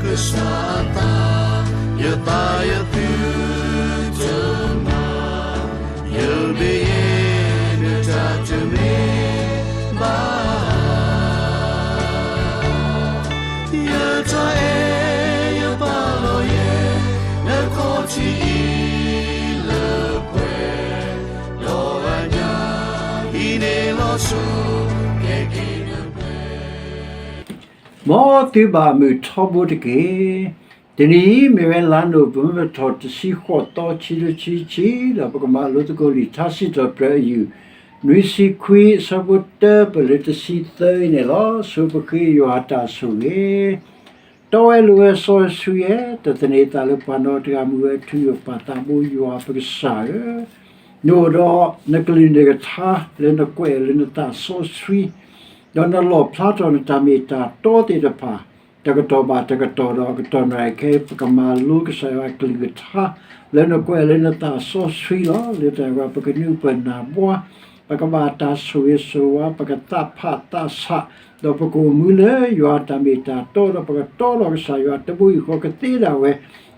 ကစၢ်အသး, ယသးယသုတမၤ, ယမ့ၢ်ယဲ နတၢ်တမ့ၢ်ဘၣ်. ယတၢ်အဲၣ်ယပာ်လီၤယဲ နခီၣ်ထံးအံၤလၢပှဲၤ, ဒီးအညၣ်အံၤန့ၣ်လီၤဆီ ကဲက့ၤနပှဲၤ မ်သုဘၣ်မုာ်ထီဘိတက့ၢ်. တနံၤအံၤ မ့ၢ်ဝဲလါနိၣ်ဝ့ဘၢၣ်ထီၣ်တဆံဃိးသီ ခံကထိခံဆံခံ ဒီးပကမၤလိသကိးလံာ်ထါစံးထီၣ်ပတြၢၤအယုၢ် နွံဆံခွံ အဆၢဖိတၢ ပလၢတဆံသၢအံၤန့ၣ်လီၤ. ဆိပဃ့ယွၤတၢ်ဆိၣ်ဂ့ၤ တီဝဲလိၤဝဲစီဆှံဧၢ, တသန့ၤသးလၢပှၤနီတဂၤ မုၢ်ဝဲထူယိာ်ပာ်သးဘိယွၤပကစၢ်ဧၢ, နအိၣ်ဒီးနကလုၢ်နကထါလၢနကွဲးလၢနသးစီဆှံ, ဒီးနလီၣ်ဖျါထီၣ်နတၢ်မ့ၢ်တၢ်တီသ့ၣ်တဖၣ် တကတီၢ်ဘၣ်တကတီၢ်ဒီး ကတီၢ်နၣ်ရံၣ်ခဲအံၤ ပကမၤလိကစၢ်ယွၤအကလုၢ်ကထါ လၢနကွဲးလၢနသးစီဆှံလီၤ. လၢတၢ်ဂီၤ ပကနုာ်ပၢၢ်နၢ်ဘှါ, ပကဘၣ်တၢ်ဆိၣ်ဂ့ၤဆိၣ်ဝါ, ပကသးဖးသးဆး, ဒီးပကအိၣ်မူလၢယွၤတၢ်မ့ၢ်တၢ်တီဒီး ပကတီဒီးကစၢ်ယွၤတဘိယူၢ်ဃီကသ့ဒၣ်ဝဲ,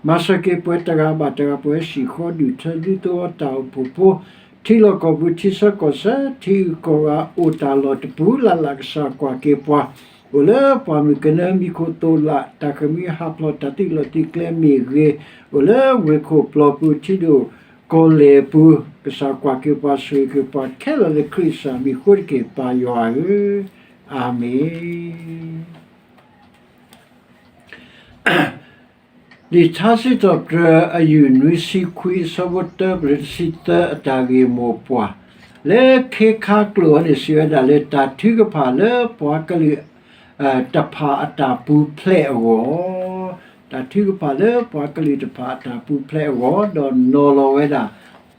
မၤစၢၤက့ၤပှၤတဂၤဘၣ်တဂၤ ပှၤဟံၣ်ဃီဒုၣ်ထၢဒုးသဝီတၢ်အိၣ်ဖှိၣ်ဖိ, ထံလီၢ်ကီၢ်ပူၤ ထံဆၢကီၢ်ဆၢ ထံဂုၤကီၢ်ဂၤအိၣ်တၢ်လီၢ်တပူၤလၢ်လၢ် ကစၢ်ကွၢ်က့ၤပှၤ, အိၣ်လၢပှၢ်မုၢ်ကနၢမံၤခိၣ်သိးလၢ် တၢ်ဃ့ၢ်မှံဟးဖျိးတၢ်သုးလီၢ်သုးကျဲမ့ၢ်ဂ့ၤ, အိၣ်လၢဝ့ၢ်ခိၣ်ပျီပူၤ ထံဒိၣ်ကီၢ်လဲၢ်ပူၤ ကစၢ်ကွၢ်က့ၤပှၤဆိၣ်ဂ့ၤက့ၤပှၤခဲလၢာ်လၢခရံာ်ကစၢ်မံၤအဃိတက့ၢ် ပၢ်ယွၤဧၢ, အၤမ့ၣ်. လံာ်ထါစံးထီၣ်ပတြၢၤအယုၢ် နွံဆံခွံ အဆၢဖိတၢ ပလၢတဆံသၢ အတၢ်ဂ့ၢ်မိၢ်ပှၢ်, လၢခ့ခါကျိာ်အံၤန့ၣ် စံးဝဲဒၣ်လၢတၢ်ထုကဖၣ်လၢပှၤကလုာ်တဖၣ်အတၢ်ပူၤဖျဲးအဂီၢ်, တၢ်ထုကဖၣ်လၢပှၤကလုာ်တဖၣ်အတၢ်ပူၤဖျဲးအဂီၢ် ဒီးနီၤလီၤဝဲဒၣ်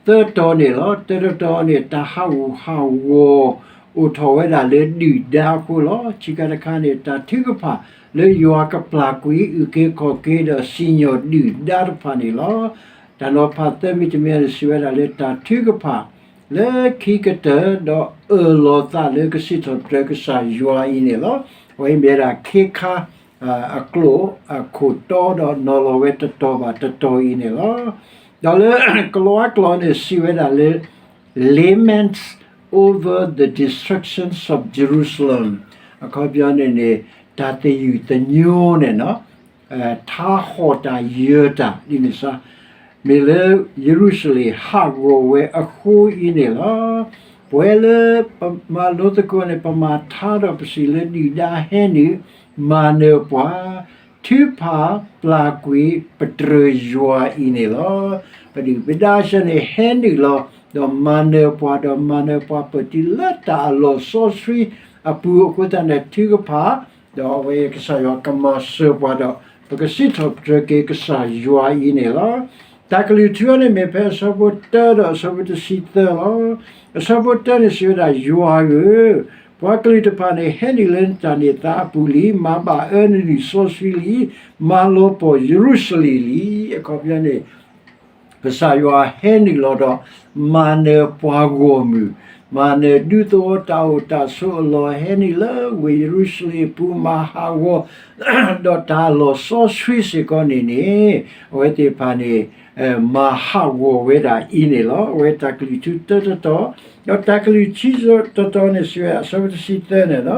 သၢတီၤန့ၣ်လီၤ. တၢတတီၤန့ၣ် တၢ်ဟးဂူာ်ဟးဂီၤအိၣ်ထီၣ်ဝဲဒၣ်လၢဒုၣ်ဒါအဃိလီၤ. ခံခါတခါန့ၣ် တၢ်ထုကဖၣ်လၢယွၤကပျၢ်ကွံာ်အုၣ်က့ၤခီၣ်က့ၤဒီးစံၣ်ညီၣ်ဒုၣ်ဒါတဖၣ်န့ၣ်လီၤ. တၢ်နီၤဖးသၢမံၤတမံၤန့ၣ် စံးဝဲဒၣ်လၢတၢ်ထုကဖၣ် လၢခံကတၢၢ်ဒီးအၢၣ်လီၤသးလၢကစံးထီၣ်ပတြၢၤကစၢ်ယွၤအံၤန့ၣ်လီၤ. အဝဲအံၤမ့ၢ်ဝဲဒၣ်ခ့ခါ အကျိာ်အခိၣ်တီဒီးနီၤလီၤဝဲတတီၤဘၣ်တတီၤအံၤန့ၣ်လီၤ. ဒီးလၢကလံးကျိာ်န့ၣ် စံးဝဲဒၣ်လၢ Laments over the destructions of Jerusalem အခီပညီန့ၣ်န့ၣ် တၢ်သယုၢ်သညိန့ၣ် ထါဟီၣ်တၢ်ယၢၤတၢ်ဒ်န့ၣ်စါ မ့ၢ်လၢယရူၤၡလ့ၣ်ဟးဂီၤဝဲအဃိအံၤန့ၣ်လီၤ. ပဝဲလၢပမၤလိသကိးန့ၣ် ပမၤထါဒီးပစံးလၢဒုၣ်ဒါဟဲနုာ် မၤနၢၤပှၤ ထုကဖၣ်ပျၢ်ကွံာ်ပတြၢၤယွၤအံၤန့ၣ်လီၤ. ပဒုၣ်ပဒါစၢၤန့ၣ်ဟဲနုာ်လီၤ ဒီးမၤနၢၤပှၤ ဒီးမၤနၢၤပှၤပၢၢ်တုၤလၢတၢ်အလီၢ်စီဆှံအပူၤအဃိသတးန့ၣ် ထုကဖၣ် ဒီးအဝဲကစၢ်ယွၤကမၤစၢၤပှၤဒီး ပကစံးထီၣ်ပတြၢၤက့ၤကစၢ်ယွၤအံၤန့ၣ်လီၤ. တၢ်ကလုၢ်ထူန့ၣ်မ့ၢ်ဖဲအဆၢဖိတၢဒီးအဆၢဖိတဆံသၢလီၤ. အဆၢဖိတၢန့ၣ်စံးဝဲဒၣ် ယွၤဧၢ, ပှၤကလုာ်တဖၣ်န့ၣ်ဟဲနုာ်လၢနတၢ်န့ၢ်သါအပူၤလံ, မၤဘၣ်အၢနဒုၣ်စီဆှံလံ, မၤလီၤပှီၢ်ယရူၤၡလ့ၣ်လံ. အခီပညီန့ၣ် ကစၢ်ယွၤဟဲနုာ်လီၤဒီး မၤနၢၤပှၤဂီၢ်မုၢ်, မၤနၢၤဒူသဝီတၢ်အိၣ်တၢ်ဆိးအလီၢ်ဟဲနုာ်လၢဝ့ၢ်ယရူၤၡလ့ၣ်အပူၤ မၤဟးဂီၤ ဒီးတၢ်လီၢ်စီဆှံစ့ၢ်ကီးန့ၣ်န့ၣ် အဝဲသ့ၣ်တဖၣ်န့ၣ် မၤဟးဂီၤဝဲဒၣ်အံၤန့ၣ်လီၤ. အဝဲတၢ်ကလုၢ်ထူတၢတတီၤ, ဒီးတၢ်ကလုၢ်ဆံတတီၤန့ၣ်စံးဝဲ အဆၢဖိတဆံသၢန့ၣ်လီၤ.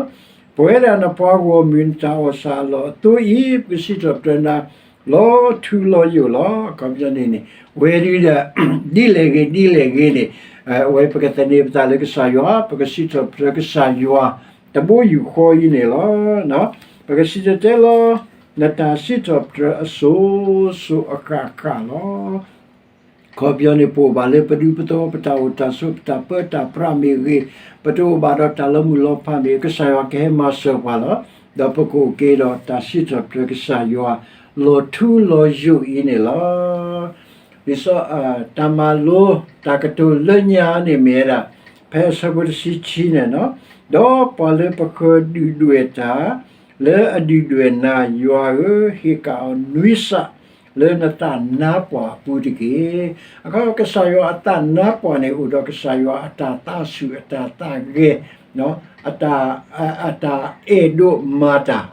ပဝဲဒၣ်နပှၤဂီၢ်မုၢ် နတၢ်အီၣ်ဆၣ်အလီၢ်အသိအံၤ ပကစံးထီၣ်ပတြၢၤနၤ လီၤထူလီၤယိာ်လီၤ. အခီပညီန့ၣ်န့ၣ် ဝဲဒၣ် ဒ်လဲၣ်ဂ့ၤဒ်လဲၣ်ဂ့ၤန့ၣ် အဝဲပကသန့ၤပသးလၢကစၢ်ယွၤ, ပကစံးထီၣ်ပတြၢၤကစၢ်ယွၤ တဘိယူၢ်ဃီအံၤန့ၣ်လီၤ. ပကစံၣ်တဲၤတဲလီၤ နတၢ်စံးထီၣ်ပတြၢၤအစိၤစိၤအဃၣ်ဃၣ်လီၤ. အခီပညီန့ၣ် ပအိၣ်ဘၣ်လၢပဒူပသဝီ ပတၢ်အိၣ်တၢ်ဆိး ပတၢ်ပၢတၢ်ပြးမ့ၢ်ဂ့ၤ, ပတအိၣ်ဘၣ်ဒီးတၢ်လီၤမုၢ်လီၤဖးမ့ၢ်ဂ့ၤ ကစၢ်ယွၤကဟဲမၤစၢၤပှၤလီၤ. ဒီးပကအိၣ်က့ၤဒီးတၢ်စံးထီၣ်ပတြၢၤကစၢ်ယွၤ လီၤထူလီၤယိာ်အံၤန့ၣ်လီၤ. ဒ်သိး တၢ်မၤလိ တၢ်ကတိၤလၢညါန့ၣ်မ့ၢ်ဝဲဒၣ် ဖဲအဆၢဖိတဆံခံန့ၣ်လီၤ. ဒီးပှၤလၢပဃၢၤဒုၣ်ဒွဲၣ်တၢ် လၢအဒုၣ်ဒွဲၣ်နၤ ယွၤဧၢ, ဟ့ၣ်ကၣ်အီၤနွံစၢ် လၢနသးနါပှၢ်အပူၤတက့ၢ်. အခီပညီ ကစၢ်ယွၤအသးနါပှၢ်န့ၣ် အိၣ်ဒီးကစၢ်ယွၤအတၢ်သးဆူၣ် အတၢ်သးဂဲၤ အတၢ်အဲၣ်ဒိးမၤတၢ်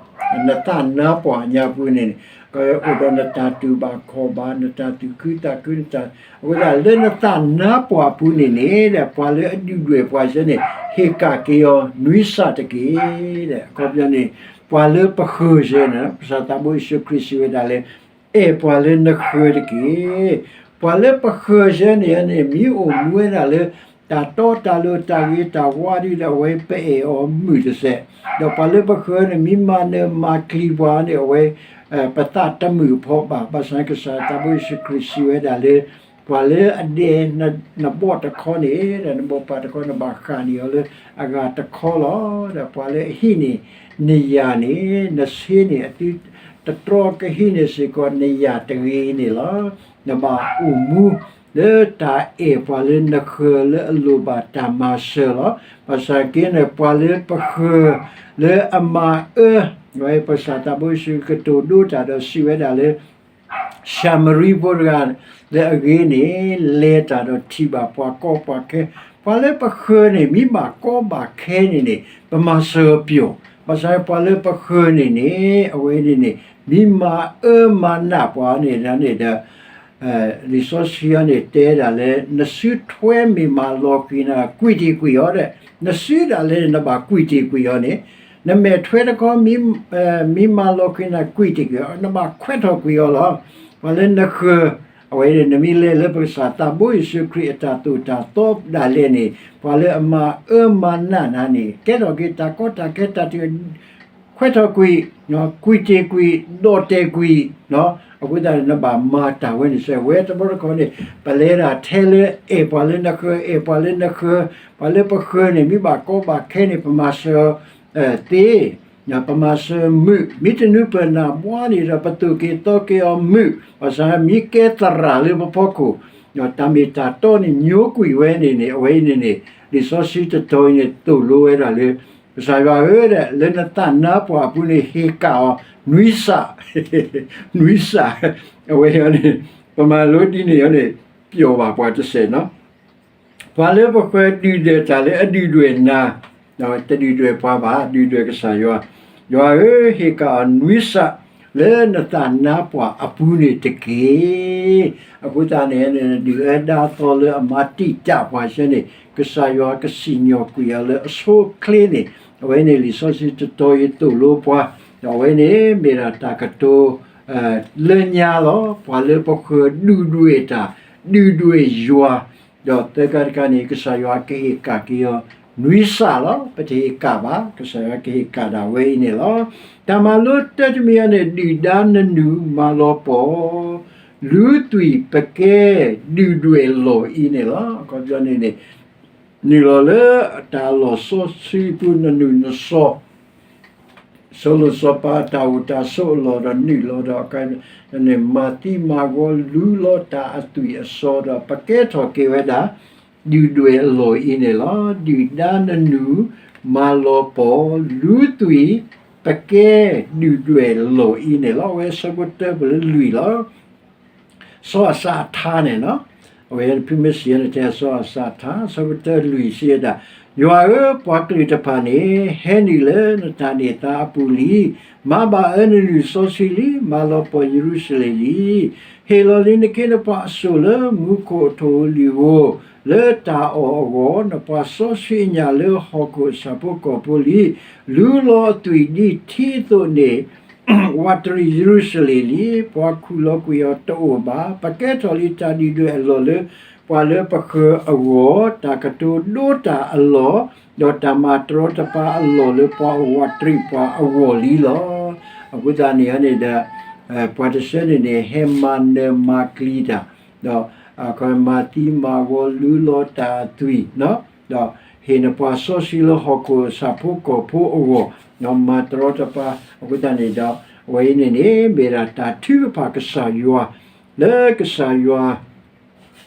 နသးနါပှၢ်ညါပူၤန့ၣ်န့ၣ် ကအိၣ်ဒီးနတၢ်တူၢ်ဘၣ်ခီၣ်ဘၣ် နတၢ်သူၣ်ခုသးခု နတၢ် အဃိသတးလၢနသးနါပှၢ်အပူၤန့ၣ်န့ၣ် ပှၤလၢအဒုၣ်ဒွဲၣ်ပှၤစ့ၢ်န့ၣ် ဟ့ၣ်ကၣ်က့ၤအီၤ နွံစးတက့ၢ်. အခီပညီန့ၣ် ပှၤလၢပဃၢၤစ့ၢ်န့ၣ် ကစၢ်သးဘိယ့ၣ်ၡူးခရံာ်စံးဝဲဒၣ်လၢ အဲၣ်ပှၤလၢနဃၢၤတက့ၢ်. ပှၤလၢပဃၢၤစ့ၢ်န့ၣ်န့ၣ် မ့ၢ်အိၣ်မူဝဲဒၣ်လၢ တၢ်တီတၢ်လိၤတၢ်ဂ့ၤတၢ်ဝါဒီး အဝဲပအဲၣ်အီၤမုာ်တစဲး, ဒီးပှၤလၢပဃၢၤန့ၣ် မ့ၢ်မၤနၢၤမၤကျံၤပှၤန့ၣ် အဝဲ ပသးတမုာ်ဖီဘၣ်. ဘၣ်ဆၣ်ကစၢ်သးဘိယ့ၣ်ၡူးခရံာ်စံးဝဲဒၣ်လၢ ပှၤလၢအဒဲ နဘီၣ်တခီန့ၣ် နဘီၣ်ပၤတခီ နဘၣ်ဃၣ်န့ၢ်အီၤလၢအဂၤတခီလီၤ. ဒီးပှၤလၢအဟံးန့ၢ်နယာ်န့ၣ် နဆ့န့ၣ် အသုတတြီကဟံးန့ၢ်စ့ၢ်ကီးနယာ်တဂ့ၤန့ၣ်လီၤ. နဘၣ်အိၣ်မူလၢတၢ်အဲၣ်ပှၤလၢနဃၢၤလၢအလိၣ်ဘၣ်တၢ်မၤစၢၤလီၤ. ဘၣ်ဆၣ်က့န့ၣ် ပှၤလၢပဃၢၤလၢအမၤအၢ ဝဲပကစၢ်သးဘိယ့ၣ်ၡူးကတိၤဒိတၢ်ဒီးစံးဝဲဒၣ်လၢ ၡၤမရံဖိတဂၤလၢအဂ့ၤန့ၣ် လဲၤတၢ်ဒီးထံၣ်ဘၣ်ပှၤကီပှၤခဲ, ပှၤလၢပဃၢၤန့ၣ် မ့ၢ်ဘၣ်ကီဘၣ်ခဲန့ၣ်န့ၣ် ပမၤစၢၤပျီၢ်, ဘၣ်ဆၣ်ပှၤလၢပဃၢၤန့ၣ်န့ၣ် အဝဲန့ၣ်န့ၣ် မ့ၢ်မၤအၢမၤနးပှၤန့ၣ်န့ၣ်ဒီး လံာ်စီဆှံအံၤန့ၣ် တဲဒၣ်လၢ နစုထွဲမ့ၢ်မၤလီၤဃံၤနၤ ကွံာ်တ့ၢ်ကွံာ်အီၤဒီး နစုဒၣ်လဲာ်နဘၣ်ကွံာ်တ့ၢ်ကွံာ်အီၤန့ၣ်, နမဲာ်ထွဲတခီ မ့ၢ်မၤလီၤဃံၤနၤ ကွံာ်တ့ၢ်ကွံာ်အီၤ နဘၣ်ခွဲးထီၣ်ကွံာ်အီၤလီၤ. ပှၤလၢနဃၢၤ အဝဲန့ၣ် နမ့ၢ်လဲၤလၢပကစၢ်သးဘိယ့ၣ်ၡူးခရံာ်အတၢ်သိၣ်တၢ်သီဒၣ်လဲာ်န့ၣ် ပှၤလၢအမၤအၢမၤနးနၤန့ၣ် ကဲထီၣ်က့ၤတၢ်ကီတၢ်ခဲတၢ်တ ခွဲးထီၣ်ကွံာ်, ကွံာ်တ့ၢ်ကွံာ်, ဒီၣ်တဲာ်ကွံာ်, အဃိသတးန့ၣ် နဘၣ်မၤတၢ်ဝဲန့ၣ်စ့ၢ်, ဝဲတဘျီတခီၣ်န့ၣ် ပလဲၤဒၣ်ထဲလၢအဲၣ်ပှၤလၢနဃၢၤ အဲၣ်ပှၤလၢနဃၢၤ, ပှၤလၢပဃၢၤန့ၣ် မ့ၢ်ဘၣ်ကီဘၣ်ခဲန့ၣ် ပမၤစၢၤသ့, ပမၤစၢၤမုာ်, မ့ၢ်တနုာ်ပၢၢ်နၢ်ဘှါန့ၣ်ဒီး ပသိၣ်က့ၤသီက့ၤအီၤမုာ်, ဘၣ်ဆၣ်မ့ၢ်ကဲသရၣ်လၢပဖီခိၣ် တၢ်မ့ၢ်တၢ်တီန့ၣ် ညိကွံာ်ဝဲန့ၣ်န့ၣ် အဝဲအံၤန့ၣ်န့ၣ် လံာ်စီဆှံတတီၤအံၤန့ၣ် သိၣ်လိဝဲဒၣ်လၢ ကစၢ်ယွၤဧၢ, လၢနသးနါပှၢ်အပူၤန့ၣ် ဟ့ၣ်ကၣ်အီၤ နွံစး, နွံစး, အဝဲအံၤန့ၣ် ပမၤလိဒ်န့ၣ်အံၤန့ၣ် ပျီၢ်ဘၣ်ပှၤတစဲးနီၤ ပှၤလၢပဃၢၤဒုၣ်ဒွဲၣ်တၢ်လၢအဒုၣ်ဒွဲၣ်နၤ, တဒုၣ်ဒွဲၣ်ပှၤဘၣ်, ဒုၣ်ဒွဲၣ်ကစၢ်ယွၤ, ယွၤဧၢ, ဟ့ၣ်ကၣ်အီၤနွံစး လၢနသးနါပှၢ်အပူၤန့ၣ်တက့ၢ်. အဃိသတးန့ၣ် နဒုၣ်အၢဒါသီလၢအမၤတံာ်တာ်ပှၤစ့ၢ်န့ၣ် ကစၢ်ယွၤကစံၣ်ညီၣ်ကွံာ်အီၤလၢအဆိအချ့န့ၣ်, အဝဲန့ၣ်လံာ်စီဆှံတတီၤအံၤသိၣ်လိပှၤ, ဒီးအဝဲန့ၣ်မ့ၢ်ဒၣ်တၢ်ကတိၤ လၢညါလီၤ. ပှၤလၢပဃၢၤဒုၣ်ဒွဲၣ်တၢ်, ဒုၣ်ဒွဲၣ်ယွၤ, ဒီးသၢခါတခါန့ၣ် ကစၢ်ယွၤကဟ့ၣ်ကၣ်က့ၤအီၤ နွံစးလီၤ. ပတဟ့ၣ်ကၣ်ဘၣ်, ကစၢ်ယွၤကဟ့ၣ်ကၣ်ဒၣ်ဝဲအံၤန့ၣ်လီၤ. တၢ်မၤလိတၢတမံၤအံၤန့ၣ် ဒုၣ်ဒါနနုာ်မၤလီၤပှီၢ် လူၤသွံၣ်ပကဲဒုၣ်ဒွဲၣ်လီၢ်အံၤန့ၣ်လီၤ. အခီပညီန့ၣ်န့ၣ် နုာ်လီၤလၢတၢ်အလီၢ်စီဆှံပူၤ နနုာ်နစီ စီၤလိၤစီၤပၤအတၢ်အိၣ်တၢ်ဆိးအလီၢ်ဒီးနုာ်လီၤဒီး မၤသံမၤဂီၤလူလီၤတၢ်အသွံၣ်အစီဒီး ပကဲထီၣ်က့ၤဝဲဒၣ် ဒုၣ်ဒွဲၣ်အလီၢ်အံၤန့ၣ်လီၤ. ဒုၣ်ဒါနနုာ်မၤလီၤပှီၢ် လူၤသွံၣ် ပကဲဒုၣ်ဒွဲၣ်လီၢ်အံၤန့ၣ်လီၤ. အဝဲဆၢဖိတၢပလၢလွံၢ်လီၤ. စီၤအၤစးအထါန့ၣ်နီၤ, အဝဲဖုမ့ၢ်စံးန့ၣ်တဲ စီၤအၤစးအထါ ဆၢဖိတၢလွံၢ်စံးဝဲဒၣ်, ယွၤဧၢ, ပှၤကလုာ်တဖၣ်န့ၣ် ဟဲနုာ်လၢနတၢ်န့ၢ်သါအပူၤလံ. မၤဘၣ်အၢနနုာ်စီဆှံလံ. မၤလီၤပှီၢ်ယရူၤၡလ့ၣ်လံ. ဟ့ၣ်လီၤလံနခ့နပှၤအစိၣ်လၢမူခိၣ်အထိၣ်ဧိၤလံၣ်ဧိၤ လၢတၢ်အီၣ်အဂီၢ်, နပှၤစီဆှံအညၣ်လၢဟီၣ်ခိၣ်အဆၣ်ဖိကီၢ်ဖိလံ. လူလီၤအသွံၣ်ဒ်ထံအသိးန့ၣ် ဝးတရံးယရူၤၡလ့ၣ်လံ. ပှၤခူၣ်လီၤကွံာ်အီၤတအိၣ်ဘၣ်. ပကဲထီၣ်လံတၢ်ဒုၣ်ဒွဲၣ်အလီၢ်လၢပှၤလၢပဃၢၤအဂီၢ်, တၢ်ကတိၤဒိတၢ်အလီၢ်, ဒီးတၢ်မၤတရီတပါအလီၢ်လၢပှၤဝးတရံးပှၤအဂီၢ်လံလီၤ. အဃိသတးန့ၣ်န့ၣ်ဒီး ပှၤတဆၢန့ၣ်န့ၣ် ဟဲမၤနၢၤမၤကျံၤတၢ်, ဒီးမၤသံမၤဂီၤလူလီၤတၢ်အသွံၣ် ဒီးဟ့ၣ်နပှၤစီဆှံလၢဟီၣ်ခိၣ်ဆၣ်ဖိကီၢ်ဖိအဂီၢ်, ဒီးမၤတရီတပါ, အဃိသတးန့ၣ်ဒီး အဝဲအံၤန့ၣ်န့ၣ် မ့ၢ်ဒၣ်တၢ်ထုကဖၣ်ကစၢ်ယွၤ, လၢကစၢ်ယွၤ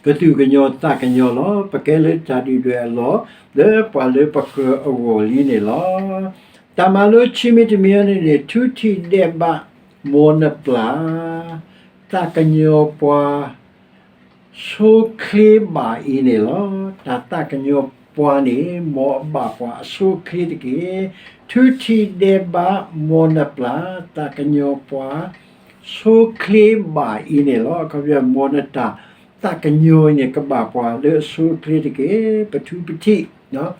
ကသူၣ်ကညီၤသးကညီၤလီၤ. ပကဲလၢတၢ်ဒုၣ်ဒွဲၣ်အလီၢ် လၢပှၤလၢပဃၢၤအဂီၢ်လံန့ၣ်လီၤ. တၢ်မၤလိခံမံၤတမံၤအံၤန့ၣ်န့ၣ် ထူထံၣ်ဒဲးဘး မ်နပျၢ် သးကညီၤပှၤ ဆိချ့ဘၣ်အံၤန့ၣ်လီၤ. တၢ်သးကညီၤ ပှၤန့ၣ် မ်အဘၣ်ပှၤအဆိအချ့တက့ၢ်. ထုထံၣ်ဒဲးဘး မ်နပျၢ် သးကညီၤပှၤ ဆိချ့ဘၣ်အံၤန့ၣ်လီၤ. အခီပညီ မ်နတၢ်သးကညီၤအံၤန့ၣ် ကဘၣ်ပှၤလၢအဆိအချ့တက့ၢ်. ပထုပထံၣ်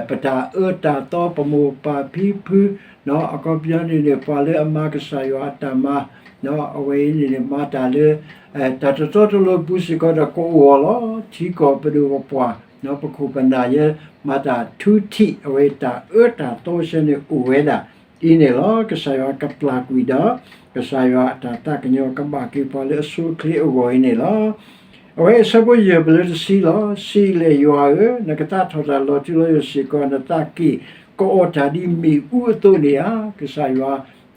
ပတၢ်အၢတၢ်သီ ပမိၢ်ပၢ်ဖံဖု အခီပညီန့ၣ်န့ၣ် ပှၤလၢအမၤကစၢ်ယွၤအတၢ်မၤ အဝဲအံၤန့ၣ်န့ၣ် မၤတၢ်လၢ တၢ်တတီတလိၤပူၤစ့ၢ်ကီးဒီးကအိၣ်အီၤလီၤ. ထံကီၢ်ပဒိၣ်ပပှၢ် ပခိၣ်ပနၢ်ယဲ မၤတၢ်ထုထံၣ် အဝဲတၢ်အၢတၢ်သီဆၢန့ၣ်အိၣ်ဝဲဒၣ်အံၤန့ၣ်လီၤ. ကစၢ်ယွၤကပျၢ်ကွံာ်ဒီး ကစၢ်ယွၤအတၢ်သးကညီၤကဘၣ်က့ၤပှၤလၢအဆိအချ့အဂီၢ်အံၤန့ၣ်လီၤ. အဝဲအဆၢဖိယဲၢ်ပလၢတဆံလီၤ. စံးလဲၣ်ယွၤဧၢ, နကသးထီၣ်တၢ်လီၤထူလီၤယိာ်စ့ၢ်ကီး, နသးက့ၣ်ကအီၣ်တၢ်ဒ်မ့ၣ်အူအသိးန့ၣ်ဧါ. ကစၢ်ယွၤ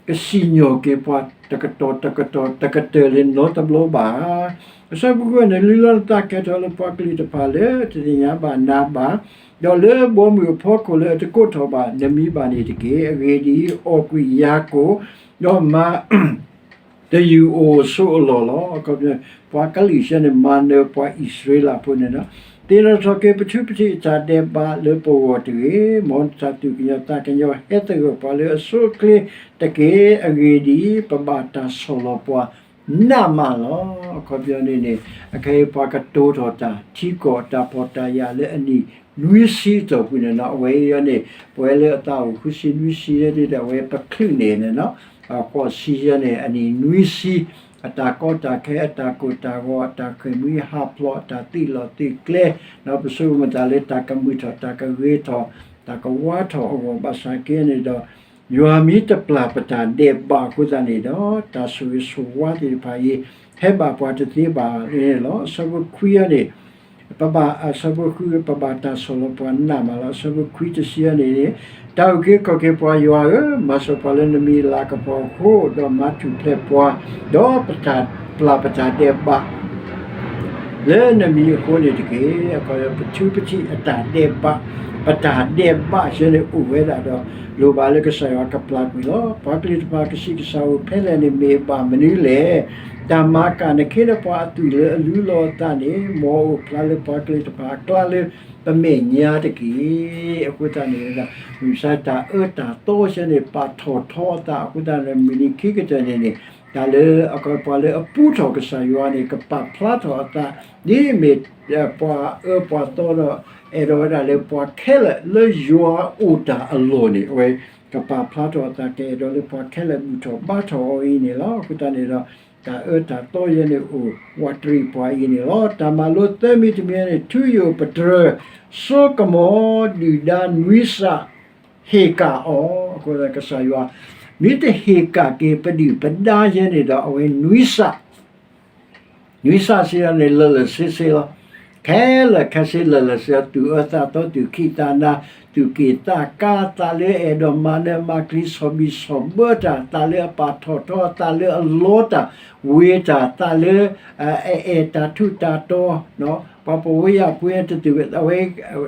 ကစံၣ်ညီၣ်က့ၤပှၤတကတီၢ်တကတီၢ်တကတၢၢ်လၢနီတဘျီဘၣ်. အဆၢဖိဃုန့ၣ် လုၢ်လီၤနသးကဲထီၣ်လၢပှၤကလုာ်တဖၣ်လၢတသ့ၣ်ညါဘၣ်နၤဘၣ်, ဒီးလၢဘီမုၢ်အဖီခိၣ်လၢအတကိးထီၣ်ဘၣ်နမံၤဘၣ်န့ၣ်တက့ၢ်. အဂ့ၢ်ဒ်အံၤ, အီၣ်ကွံာ်ယၤကိာ်, ဒီးမၤ တယုၢ်အိၣ်ဆိးအလီၢ်လီၤ. အခီပညီ ပှၤကလုာ်ဆၢန့ၣ် မၤနၢၤပှၤအံၣ်စရ့လးဖိန့ၣ်လီၤ. သ့ၣ်နီၣ်ထီၣ်က့ၤပထုပထံၣ်အတၢ်ဒဲးဘးလၢပဂီၢ်တဂ့ၤ. မ်နတၢ်သူၣ်ကညီၤသးကညီၤဟဲသဂၢၢ်ပှၤလၢအဆိအချ့တက့ၢ်. အဂ့ၢ်ဒ်အံၤ, ပဘၣ်တၢ်ဆီၣ်လီၤပှၤနးမးလီၤ. အခီပညီန့ၣ်န့ၣ် အခဲအံၤပှၤကတိၤထီၣ်တၢ် ထံကီၢ်တၢ်ဖှီၣ်တၢ်ယာ်လၢအနံၣ်နွံဆံအတီၢ်ပူၤန့ၣ်လီၤ. အဝဲအံၤန့ၣ် ပဝဲလၢအသးအိၣ်ဃုဆံနွံဆံယဲန့ၣ်ဒီး အဝဲပချုးန့ၣ်န့ၣ်လီၤ. ဃိးဆံယဲန့ၣ် အနံၣ်နွံဆံ အတၢ်ကီတၢ်ခဲ အတၢ်ကိၢ်တၢ်ဂီၤ အတၢ်ဃ့ၢ်မှံဟးဖျိး အတၢ်သံလီၤသံကျဲ ဒီးပဆိကမိၣ်တၢ်လၢတၢ်ကမုာ်ထီၣ် တၢ်ကဂ့ၤထီၣ် တၢ်ကဝါထီၣ်အဂီၢ် ဘၣ်ဆၣ်က့န့ၣ်ဒီး ယွၤမ့ၢ်တပျၢ်ပတၢ်ဒဲးဘးအဃိသတးန့ၣ်ဒီး တၢ်ဆိၣ်ဂ့ၤဆိၣ်ဝါသ့ၣ်တဖၣ်အံၤ ဟဲဘၣ်ပှၤတသ့ဘၣ်န့ၣ်လီၤ. အဆၢဖိခွံအံၤန့ၣ် ပဘၣ်အဆၢဖိဃု ပဘၣ်တၢ်ဆီၣ်လီၤပှၤနးမးလီၤ. အဆၢဖိခွံတဆံအံၤန့ၣ် တၢ်အုၣ်က့ၤခီၣ်က့ၤပှၤယွၤဧၢ, မၤစၢၤပှၤလၢနမံၤလၤကပီၤအဃိ, ဒီးမၤထူၣ်ဖျဲးပှၤ, ဒီးပတၢ်ပျၢ်ပတၢ်ဒဲးဘး လၢနမံၤအဃိန့ၣ်တက့ၢ်. အခီပညီ ပထုပထံၣ်အတၢ်ဒဲးဘး, ပတၢ်ဒဲးဘးဆၢန့ၣ်အိၣ်ဝဲဒၣ်ဒီး လိၣ်ဘၣ်လၢကစၢ်ယွၤကပျၢ်ကွံာ်လီၤ. ပှၤကလုာ်တဖၣ်ကဆံးကစၢ်အိၣ်ဖဲလဲၣ်န့ၣ်မ့ၢ်ဘၣ်မနုၤလဲၣ်. တၢ်မၤကၣ်နခ့နပှၤအသွံၣ်လၢအလူလီၤအသးန့ၣ် မ်အအိၣ်ဖျါလၢပှၤကလုာ်တဖၣ်အကျါလၢပမဲာ်ညါတက့ၢ်. အဃိသတးန့ၣ် မုၢ်မဆါတၢ်အၢတၢ်သီဆၢန့ၣ် ပာ်ထီၣ်ထီအသးအဃိသတးန့ၣ် မုၢ်နံၤခံကတၢၢ်န့ၣ်န့ၣ် တၢ်လၢ ပှၤလၢအပူထီၣ်ကစၢ်ယွၤန့ၣ် ကပာ်ဖျါထီၣ်အသး ဒ်မ့ၢ်ပှၤအၢပှၤသီဒီး အဲၣ်ဒိးဝဲဒၣ်လၢပှၤခဲလၢာ်လၢယွၤအိၣ်တၢ်အလီၢ်န့ၣ် အဝဲကပာ်ဖျါထီၣ်အသး ကအဲၣ်ဒိးလၢပှၤခဲလၢာ်ဘူၣ်ထီၣ်ဘါထီၣ်အီၤအံၤန့ၣ်လီၤ. အဃိသတးန့ၣ်ဒီး တၢ်အၢတၢ်သီယဲန့ၣ်အိၣ်ဝးတရံးပှၤအံၤန့ၣ်လီၤ. တၢ်မၤလိသၢမံၤတမံၤန့ၣ် ထူယိာ်ပတြၢၤ စိကမီၤ ဒုၣ်ဒါနွံစး ဟ့ၣ်ကၣ်အီၤ. အဃိသတး ကစၢ်ယွၤ မ့ၢ်တဟ့ၣ်ကၣ်က့ၤပဒုၣ်ပဒါယဲန့ၣ်ဒီး အဝဲနွံစး နွံစးစံးယဲန့ၣ် လၢာ်လၢာ်ဆ့ဆ့လီၤ. ခဲလၢာ်ခဲဆ့လၢာ်လၢာ်ဆ့ သူၣ်အၢသးသီ သူၣ်ခံးသးနၤ သူၣ်က့ၣ်သးကါ သးလၢအဲၣ်ဒိးမၤနၢၤမၤကျံၤ ဆီၣ်ဘံၣ်ဆီၣ်ဘၢတၢ် သးလၢအပာ်ထီၣ်ထီ သးလၢအလီတၢ် ဝ့ၤတၢ် သးလၢ အအဲၣ်တၢ်ထူးတၢ်တီၤ ပှၤပဝဲယၤပှ့ၤတတုၤ အဝဲ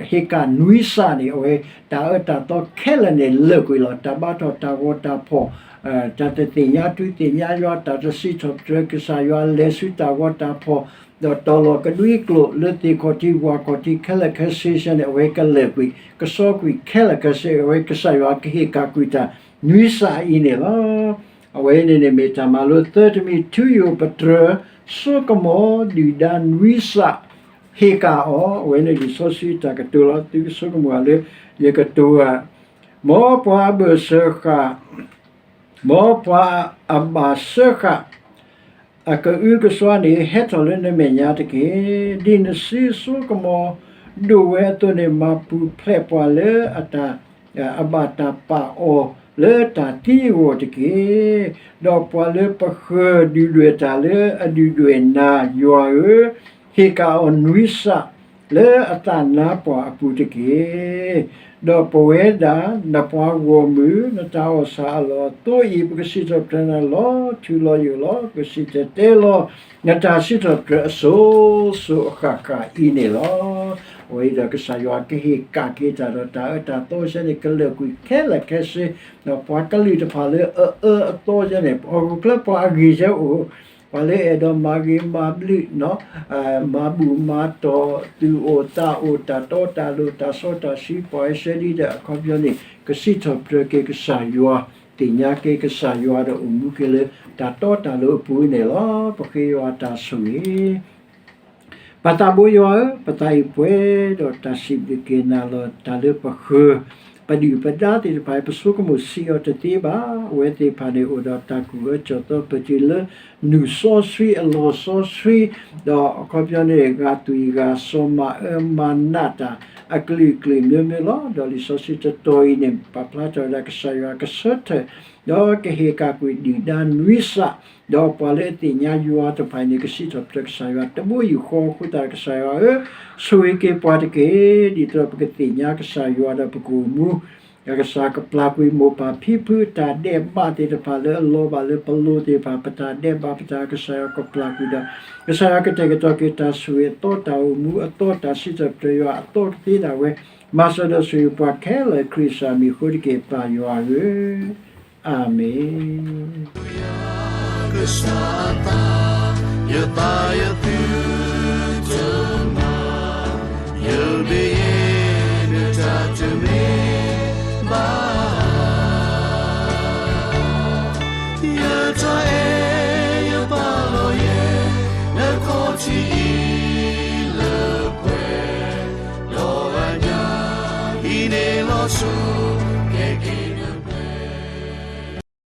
ဟ့ၣ်ကၣ်နွံစးန့ၣ် အဝဲတၢ်အၢတၢ်သီခဲလၢာ်န့ၣ်လၢာ်ကွံာ်လီၤ. တၢ်ဘါထီၣ်တၢ်ဂီၤတၢ်ဖီၣ် တၢ်တသ့ၣ်ညါထူသ့ၣ်ညါယွၤ တၢ်တစံးထီၣ်ပတြၢၤကစၢ်ယွၤ လဲၤဆူတၢ်ဂီၤတၢ်ဖီၣ် ဒီးတီၤလီၤကဒွံကျိာ်လၢသ့ၣ်ခီၣ်ထံးဝၣ်ခီၣ်ထံးခဲလၢာ်ခဲဆ့ဆၢန့ၣ် အဝဲကလၢာ်ကွံာ် ကစီကွံာ်ခဲလၢာ်ခဲဆ့ အဝဲကစၢ်ယွၤကဟ့ၣ်ကၣ်ကွံာ်တၢ်နွံစးအံၤန့ၣ်လီၤ. အဝဲန့ၣ်န့ၣ်မ့ၢ်တၢ်မၤလိသၢတမံၤ ထူယိာ်ပတြၢၤ စိကမီၤ ဒုၣ်ဒါနွံစး ဟ့ၣ်ကၣ်အီၤ အဝဲန့ၣ်ဒ်စီဆှံတၢ်ကတိၤလီၤ. သုကဆိကမိၣ်လၢ ယကတိၤဧါ, မ်ပှၤအဘၢၣ်စၢဃာ် မ်ပှၤအဘၣ်စၢဃာ် အကအုကစွါန့ၣ် ဟဲထီၣ်လၢနမဲာ်ညါတက့ၢ်. ဒ်နစုစိကမီၤဒိၣ်ဝဲအသိးန့ၣ် မၤပူၤဖျဲးပှၤလၢအတၢ် အဘၣ်တၢ်ပာ်အီၤလၢတၢ်သံအဂီၢ်တက့ၢ်. ဒီးပှၤလၢပဃၢၤဒုၣ်ဒွဲၣ်တၢ်လၢအဒုၣ်ဒွဲၣ်နၤ ယွၤဧၢ, ဟ့ၣ်ကၣ်အီၤနွံစး လၢအသးနါပှၢ်အပူၤတက့ၢ်. ဒီးပဝဲဒၣ် နပှၤဂီၢ်မုၢ် နတၢ်အီၣ်ဆၣ်အလီၢ်အသိးအံၤ ပကစံးထီၣ်ပတြၢၤနၤလီၤထူလီၤယိာ်လီၤ. ပစံၣ်တဲၤတဲလီၤ နတၢ်စံးထီၣ်ပတြၢၤအစိၤစိၤအဃၣ်ဃၣ်အံၤန့ၣ်လီၤ. အဝဲအံၤဒီးကစၢ်ယွၤကဟ့ၣ်ကၣ်က့ၤတၢ်ဒီး တၢ်အၢတၢ်သီဆၢန့ၣ် ကလၢာ်ကွံာ်ခဲလၢာ်ခဲဆ့ ဒီးပှၤကလုာ်တဖၣ်လၢအအၢအသီဆၢန့ၣ် ပှၤဂုာ်ကျဲပှၤအဂ့ၤဆၢအိၣ် ပှၤလၢအဲၣ်ဒိးမၤဂ့ၤမၤဘျုး, မၤဘူၣ်မၤတီၢ်, သူၣ်အိၣ်သးအိၣ်, တၢ်တီတၢ်လိၤ, တၢ်စီတၢ်ဆှံ, ပှၤအံၣ်စရ့လးဒၣ် အခီပညီန့ၣ် ကစံးထီၣ်ပတြၢၤက့ၤကစၢ်ယွၤ, သ့ၣ်ညါက့ၤကစၢ်ယွၤဒီးအိၣ်မူက့ၤလၢ တၢ်တီတၢ်လိၤအပူၤန့ၣ်လီၤ. ပဃ့ယွၤတၢ်ဆိၣ်ဂ့ၤ ပၢ်သးဘိယွၤဧၢ, ပသးအံၤပှဲၤဒီးတၢ်စံးဘျုးက့ၤနၤလီၤ. တၢ်လၢပဃၢၤ ပဒုၣ်ပဒါသ့ၣ်တဖၣ်အံၤ ပဆိကမိၣ်စံးအီၤတသ့ဘၣ်. အဝဲသ့ၣ်တဖၣ်န့ၣ် အိၣ်ဒီးတၢ်ကူၣ်အၢကၠီၣ်သီပၢၢ်တ့ၢ်လၢ နုာ်စီဆှံအလီၢ်စီဆှံ, ဒီးအခီပညီန့ၣ် ဂာ်သွံၣ်ဂာ်စီၤ မၤအၢမၤနးတၢ် အကလုာ်ကလုာ်မျိုးမျိုးလီၤ. ဒီးလံာ်စီဆှံတတီၤအံၤန့ၣ် ပာ်ဖျါထီၣ်ဝဲဒၣ်ကစၢ်ယွၤကဆၢထၢၣ် ဒီးကဟ့ၣ်က့ၤကွံာ်ဒုၣ်ဒါနွံစး, ဒီးပှၤလၢအသ့ၣ်ညါယွၤတဖၣ်အံၤန့ၣ် ကစံးထီၣ်ပတြၢၤကစၢ်ယွၤတဘိယူၢ်ဃီအဃိသတး ကစၢ်ယွၤဧၢ, ဆိၣ်ဂ့ၤက့ၤပှၤတက့ၢ်. ဒ်သိးပကသ့ၣ်ညါကစၢ်ယွၤဒီးပကအိၣ်မူ ကစၢ်ကပျၢ်ကွံာ်မိၢ်ပၢ်ဖံဖုတၢ်ဒဲးဘးသ့ၣ်တဖၣ်လၢအလီၤဘၣ်လၢပလိၤသ့ၣ်တဖၣ်, ပတၢ်ဒဲးဘးပတၢ်ကစၢ်ယွၤကပျၢ်ကွံာ်ဒီး ကစၢ်ယွၤကတဲာ်ကတီၤက့ၤတၢ်ဆိၣ်ဂ့ၤအသီ တၢ်အိၣ်မူအသီ တၢ်စံးထီၣ်ပတြၢၤယွၤအသီကသ့ဒၣ်ဝဲ, မၤစၢၤဒီးဆိၣ်ဂ့ၤပှၤခဲလၢာ် ခရံာ်ကစၢ်မံၤအဃိတက့ၢ် ပၢ်ယွၤဧၢ, အၤမ့ၣ်. ကစၢ်အသး ယသးယသုတမၤ, ယဘၣ်ယဲနတၢ်တမ့ၢ်ဘၣ်, ယတၢ်အဲၣ်ယပာ်လီၤယဲ နခီၣ်ထံးအံၤလၢပှဲၤ, ဒီးအညၣ်ဟံးန့ၢ်လီၤဆူ